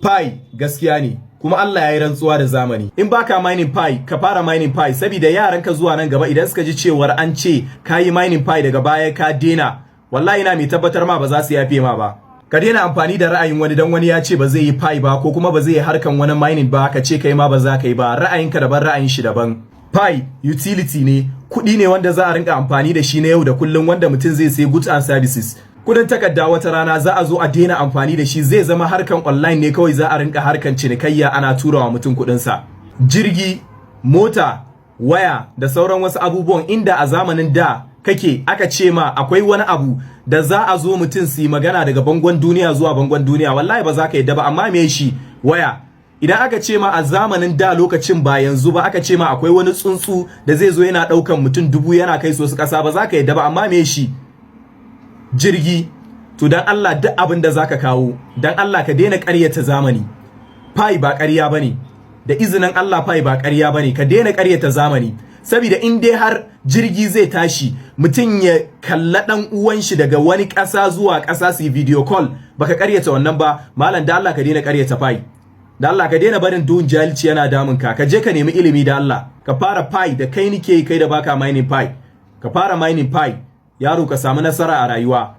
Pi gaskiya ne, kuma Allah ya yi rantsuwa da zamani. In baka mining Pi, ka fara mining Pi, saboda yaranka zuwa nan gaba idan suka ji cewar an ce ka yi mining Pi, daga baya ka dena, wallahi ina mai tabbatar ma ba za su yafe ma ba. Ka daina amfani da ra'ayin wani. Dan wani ya ce ba zai yi Pi ba ko kuma ba zai yi harkan wani mining ba, ka ce kai ma ba za ka yi ba. Ra'ayinka daban, ra'ayin shi daban. Pi utility ne, kuɗi ne wanda za a rinka amfani da shi na yau da kullum, wanda mutum zai sai goods and services. Kudin takarda wata rana za a zo a daina amfani da shi, zai zama harkan online ne kawai za a rinka harkan cinikayya, ana turawa mutum kuɗinsa. Jirgi, mota, waya da sauran wasu abubuwan, inda a zamanin da kake aka ce ma akwai wani abu da za a zo mutum su yi magana daga bangon duniya zuwa bangon duniya, wallahi ba za ka yadda ba. Amma me shi? Waya. Idan aka ce ma a zamanin da, lokacin ba yanzu ba, aka ce ma akwai wani tsuntsu da zai zo yana daukan mutum 1000 yana kai su wasu kasa, ba za ka yadda ba. Amma me shi? Jirgi. To, dan Allah, duk abin da zaka kawo, dan Allah ka daina ƙaryata zamani. Pi ba ƙarya bane, da izinin Allah Pi ba ƙarya bane. Ka daina ƙaryata zamani, saboda in dai har jirgi zai tashi, mutum ya kalla dan uwan shi daga wani ƙasa zuwa ƙasa, su yi video call, baka ƙaryata wannan ba, malam, da Allah ka daina ƙaryata Pi. Da Allah ka daina barin duhun jahilci yana damun ka. Ka je ka nemi ilimi. Da Allah ka fara Pi. Da kai nike, kai da baka mining Pi, ka fara mining Pi, yaro, ka samu nasara a rayuwa.